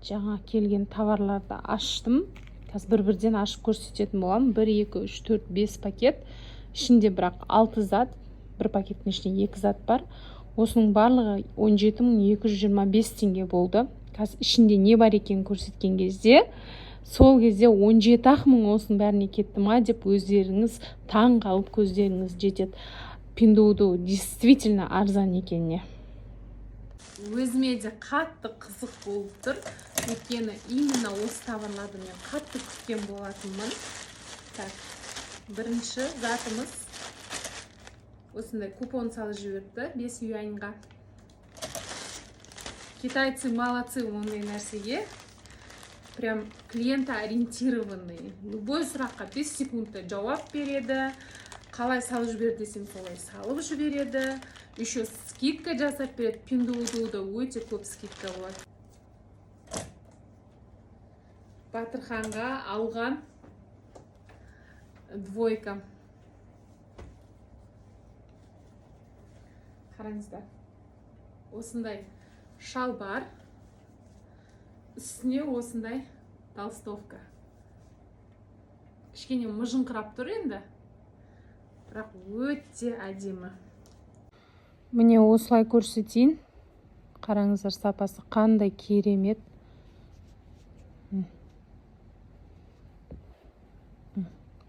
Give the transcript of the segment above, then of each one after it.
Жаңа келген товарларды аштым. Қазір бір бірден ашып көрсететін боламын. 1, 2, 3, 4, 5 пакет. Ішінде бірақ 6 зат. Бір пакеттің ішінде 2 зат бар. Осының барлығы 17 225 теңге болды. Қазір ішінде не бар екенін көрсеткен кезде, сол кезде 17 ақ мың осының бәріне кетті ма деп өздеріңіз таң қалып, көздеріңіз жетеді. Пиндуодуо действительно арзан екеніне. Өзіме де қатты қызық болып тұр, өйткені именно осы товарларды мен қатты күткен болатынмын. Так, бірінші затымыз осындай купон салып жіберіпті 5 юаньға. Китайцы молодцы ондай нәрсеге, прям клиентоориентированный. Любой сұраққа 5 секундта жауап береді. Қалай салып жібер десем, солай салып жібереді. Еще скидка жасап береді. Пиндуодуода өте көп скидка болады. Батырханға алған двойка. Қараңыздар, осындай шалбар, үстіне осындай толстовка. Кішкене мыжыңқырап тұр енді, бірақ өте әдемі. Міне, осылай көрсетейін. Қараңыздар, сапасы қандай керемет.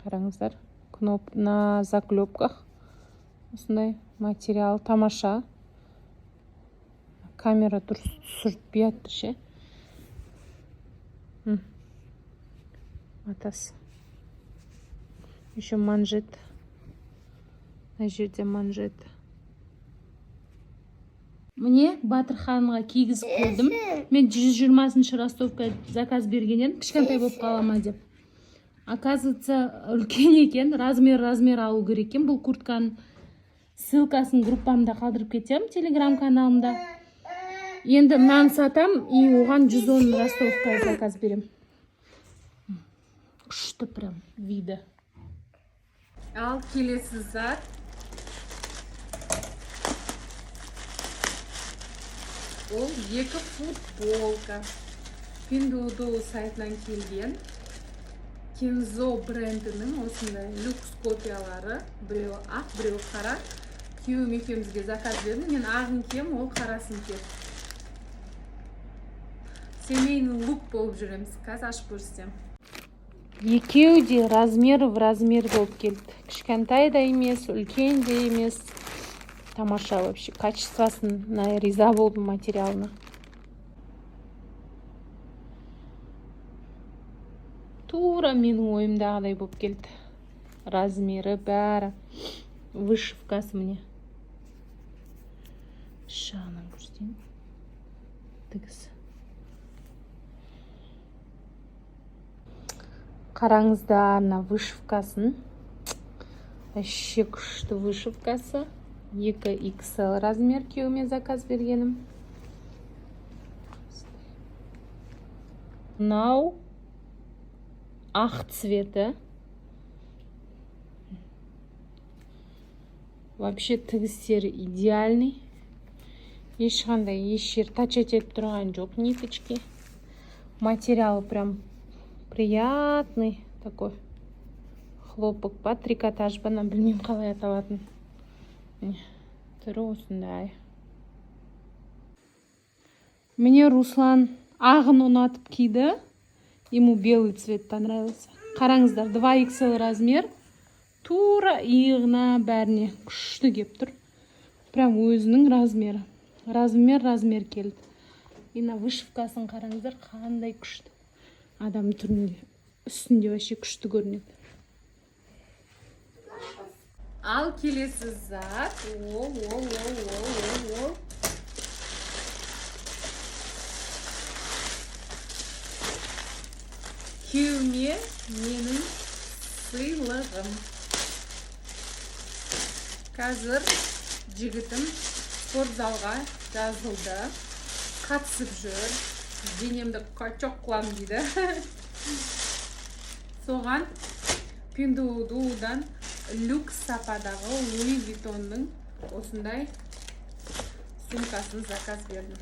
Қараңыздар, кноп на заклепках. Осындай материал тамаша. Камера дұрыс түсіртпей жатыр ше. Матасы еще, манжет, мына жерде манжет. Міне, Батырханға кигізіп қойдым. Мен 120 ростовка заказ берген едім, кішкентай болып қала ма деп. Оказывается, үлкен екен. Размер алу керек екен. Бұл куртканың ссылкасын группамда қалдырып кетемін, телеграм каналымда. Енді мынаны сатам и оған 110 ростовка заказ беремін. Күшті прям виді. Ал келесі зат ол екі футболка. Пиндуодуо сайтынан келген Кензо брендінің осындай люкс копиялары. Біреуі ақ, біреуі қара. Күйеуім екеумізге заказ бердім. Мен ағын киемін, ол қарасын киеді. Семейный лук болып жүреміз. Қазір ашып көрсетемін. Екеуі де размер в размер болып келді. Кішкентай да емес, үлкен де емес. Тамаша вообще. Качествосына риза болдым, материалына. Тура менің ойымдағыдай болып келді. Размері, бәрі. Вышивкасы, міне. Іш жағынан көрсетейін. Тігісі. Қараңыздар, мына вышивкасын. Вообще күшті вышивкасы. 2 XL размер күйеуіме заказ бергенім. Мынау ақ цветі. Вообще тігістері идеальный. Ешқандай еш жер торчать етіп тұрған жоқ, ниточки. Материалы прям приятный такой. Хлопок па, трикотаж ба, мына білмеймін қалай аталатын. Міне, түрі осындай. Міне, Руслан ағын ұнатып киді. Ему белый цвет понравился. Қараңыздар, 2XL размер. Тура иығына, бәріне күшті кеп тұр. Прям өзінің размері. Размер келді. И мына вышивкасын қараңыздар, қандай күшті. Адам түрінде, үстінде вообще күшті көрінеді. Ал келесі зат ол күйеуіме менің сыйлығым. Қазір жігітім спортзалға жазылды, қатысып жүр. Денемді качок қыламын дейді. Соған Пиндуодуодан люкс сападағы Луи Виттонның осындай сумкасын заказ бердім.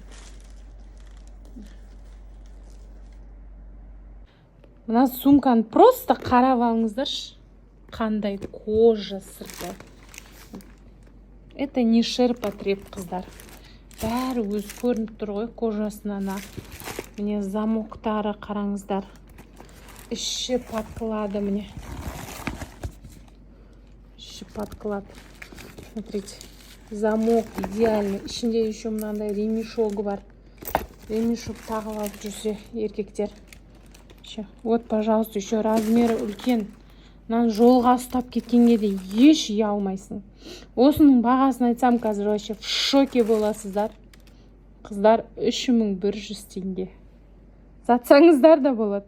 Мына сумканы просто қарап алыңыздаршы, қандай кожа сырты. Это не ширпотреб, қыздар, бәрі өзі көрініп тұр ғой кожасынан ақ. Міне, замоктары, қараңыздар, іші подклады, міне, іші подклад. Смотрите, замок идеальный. Ішінде еще мынандай ремешогы бар, ремешок тағып алып жүрсе еркектер. Еще вот, пожалуйста, еще размері үлкен. Мынаны жолға ұстап кеткенге де еш ұялмайсың. Осының бағасын айтсам, қазір вообще в шоке боласыздар, қыздар. 3100 теңге. Сатсаңыздар да болады.